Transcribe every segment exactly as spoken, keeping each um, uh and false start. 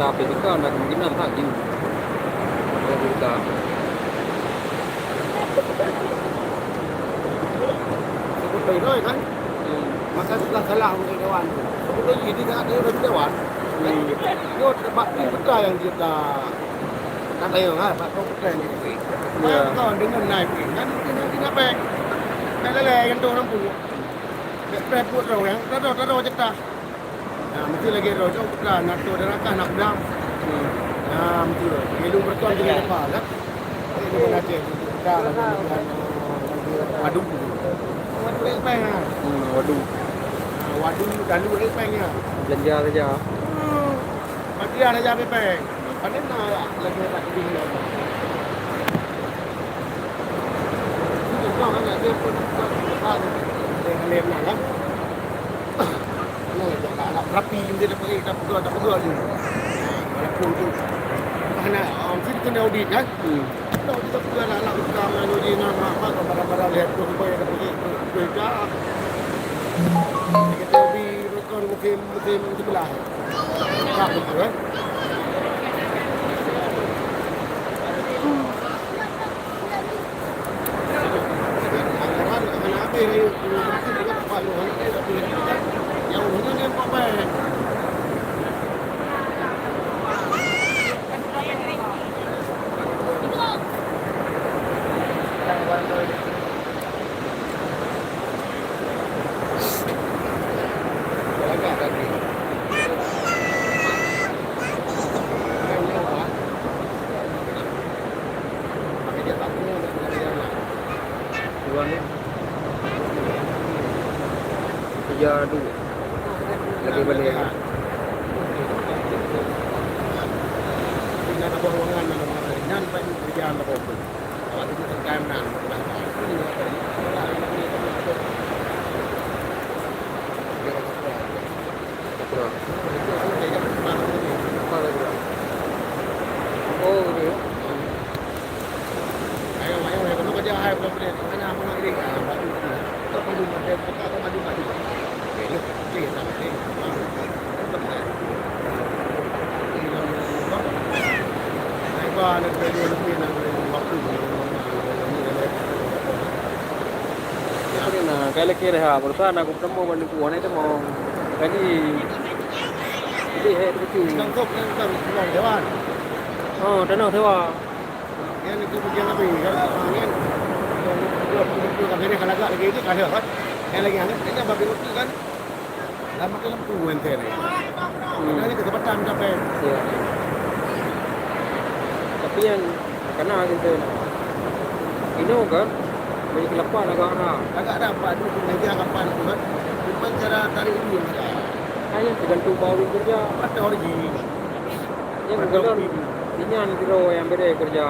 Kata P P K na kemungkinan that jeuet. P P K. Sebut baik-baik kan? Hmm. Maka sudah salah untuk dewan tu. Sebut lagi, dia tak ada dewan. Hmm. Dia sebab tu betul yang dia tak, tak tayang lah, sebab tu betul yang dia. Ya. Kau dengan naik kan, dia nak, dia nak baik. Tak leleh, yang tu orang pun. Bèk preh buet droe, nyang tado-tado ceutah. Nah, meusti lagèe droe, cok putra, na tô daraka, na pedang. Hmm. Nah, meusti. Ilung beureukoh jeunèh apa, kan? Eh, di mana Aceh? Putra, lagèe, lagèe, lagèe, waduh. Waduh, eh, pèng, ah. Hmm, waduh. Ah, waduh, dalu, eh, pèng, ya. Belanja saja. Hmm. Belanja saja, eh, pèng. Pandai na lagèe tak keubieng lom. Ini kau kan lagèe pun buat hal yang lain lah, kan? Nah, lagèe nak, nak berapi, dia tak pergi, tak peugah, tak peugah je. Walaupun tu, mana, ah, mesti kena audit, kan? Hmm. Kalau kita peugah nak, nak buka, nak audit, nak, nak, nak, barang-barang lihat tu, supaya tak pergi, tu, tu, dah. Kita audit, bukan musim, musim sebelah. Kerja tu lagi boleh. Nak buat ruangan, nak buat ruangan. Nan payah kerja nak buat. Awak tu tekan nan. Oh, gitu ya. Tapi na, kai lagi rehat, barusan aku bertemu balik ku, ni temu. Jadi, jadi, hai, begitu. Langsung, langsung, langsung, dewan. Oh, tanoh sewa. Nyan itu bagian Nabi kan? Ha, nyan. Dua puluh, dua puluh, kan, ini kan agak lagi, ini kan ada, kan? Yang lagi aneh, ini bagi waktu, kan? Dah makan lampu, ente ni. Hmm. Makanya kesempatan mencapai. Ya. Tapi yang kena kita ni. Ino kan, bagi kelapa agak ada. Agak ada apa tu, meja kapan tu, kan? Cuma cara tarik ini, kan? Hanya tergantung bau kerja. Patah orang gini. Yang Patah kalau orang gini. Inyan kira yang beda kerja.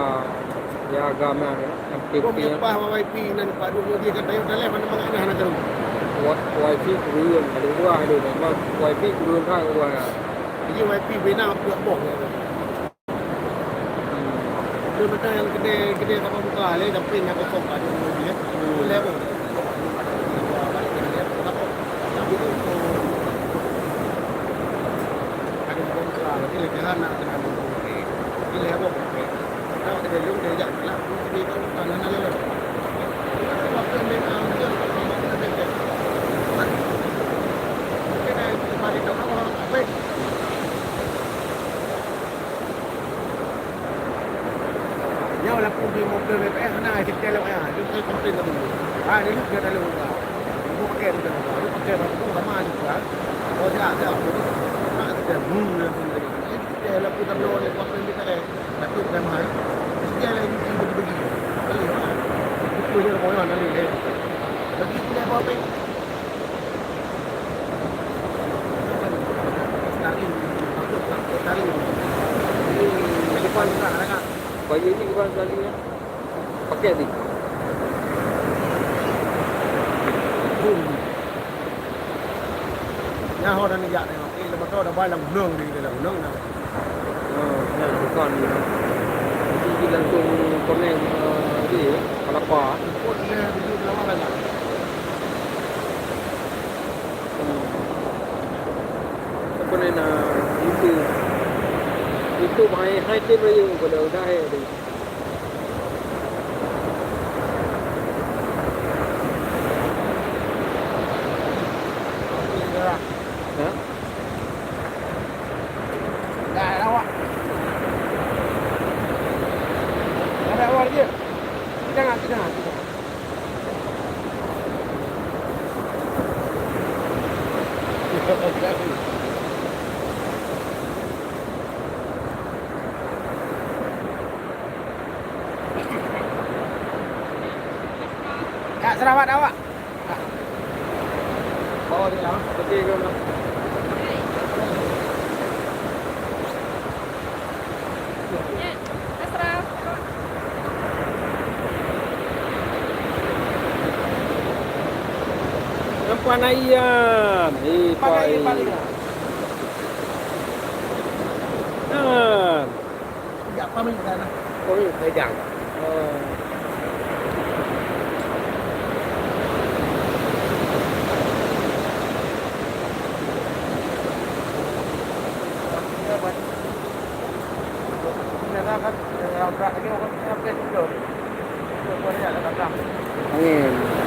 Ya, agama ni, yang Gom pimpin. Leupah wifi nan padum lagi ka tayue daleh mana mangat hana karu. Wa-, wifi kureueng, ada dua ada. Memang wifi kureueng kan dua. Jadi wifi bina buat boh. Hmm. Betul-betul yang kedai, kedai sama muka le, tapi yang kosong padum lagi ya. Hmm. Boleh apa? Ada bukan muka, jadi lagi hana kena buka. Jadi lewat. Nyoe laku di mobil B P S na, cek telok ya. Dia pakai komplain tadi. Ah, dia lupa dalam muka. Dia pakai dalam muka. Dia pakai batu sama juga. Oh, dia ada. Nak kita, hmm, dia laku dalam muka. Tapi bukan mahal. Mesti ada yang bagi-bagi. Kali, ha? Itu je rombongan kali, eh. Bagi tu dia apa, apa? Sekali, takut, takut sekali. Di depan tak ada, kan? Bagi ni bukan sekali, ya. Pakai ni. Boom. Nyaho dan jak tengok. Eh, lepas tu ada barang gunung di dalam gunung dah. Oh, nah, bukan ni. Jadi dia langsung connect, eh, dia, ya, kelapa. Ikut dia duduk dalam mana? Hmm. Apa ni nak YouTube? YouTube hai, hai tim raya pada udah hai dia. Ha? Dah, dah, awak. Dah, dah, awak dia. Jangan, jangan, jangan. Kak, selamat awak. Bawa dia lah. Okey, go lah. Nampak nak ian. Eh, pai. Pakai paling lah. Nah. Jak pamit dah nah. Oh, ya, dah jang. Oh. Angin.